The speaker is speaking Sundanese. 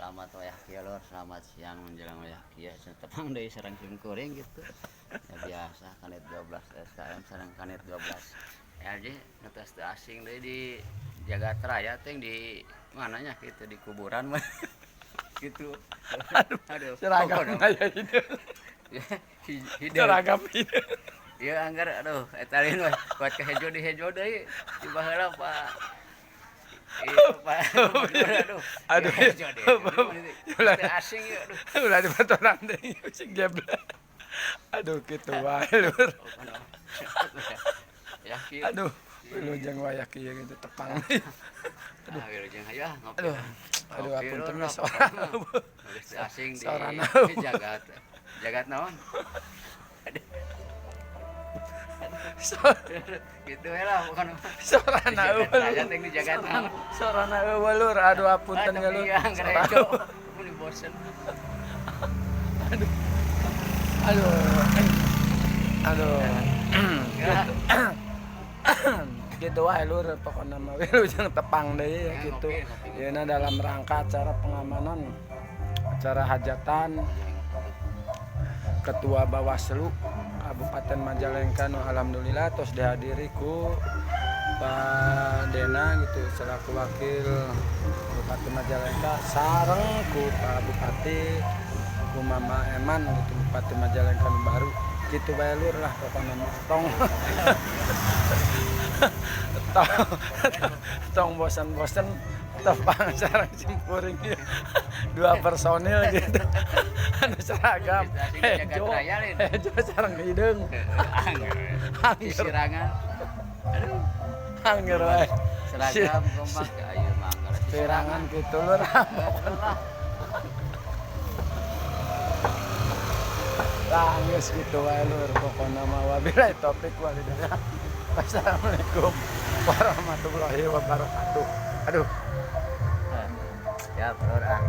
Selamat wayah kieu, lur, selamat siang menjelang wayah kieu. Tepang deui sareng sim kuring gitu. Ya biasa, Kanit 12 SKM sareng Kanit 12 LJ nu tos teu asing deui di jagat raya teh, di mananya gitu, di kuburan mah gitu. Aduh. Seragam aya hideung. Hideung. Seragam hideung. Ya anggar, aduh, eta lain we kuat ke hejo di hejo deui di baheula, Pak. Iya, Pak. Aduh. Aduh. Hejo deui. Teu asing ya, aduh. Ulah dibaturan deui sing geblek. Aduh, kitu wae, lur. Ya kieu. Aduh, wilujeng wayah kieu gitu tepang deui. Aduh. Ah, wilujeng hayu ah ngopi. Aduh. Aduh, Ngopi, apunten lur, we lah, sorana. pokokna. Geus teu asing di Sorana. di jagat. Jagat naon? Gitu we lah pokokna. Sorana Di jagat eueuh. Raya teh di jagat naon. Sorana eueuh, lur. Aduh, apunten Ah, ya, lur. tapi ya anggar Sorana. hejo. Mun bosen. Aduh. Aduh. Aduh. Ya. Gitu wae, lur, pokokna mah wilujeng tepang deui ya Ya, gitu. ngopi, ngopi. Yeuna dalam rangka acara pengamanan acara hajatan Ketua Bawaslu Kabupaten Majalengka nu alhamdulillah tos dihadiri ku Pak Dena gitu selaku wakil Bupati Majalengka sareng ku Pak Bupati, ku Mama Eman gitu, Bupati Majalengka nu baru. Gitu bae, lur, lah pokoknya mah tong tong tong bosan-bosan tepang sareng simkuring ieu. Dua personil gitu anu seragam hejo hejo sareng hideung. Angger. Angger. Sisirangan. Aduh, angger wae. Seragam kompak ayo mah angger. Sirangan gitu, lur. Lah. Lah, geus gitu wae, lur, pokona mah. Wabillahi taufik walhidayah. Wassalamualaikum warahmatullahi wabarakatuh. Aduh. Ya, lur ah.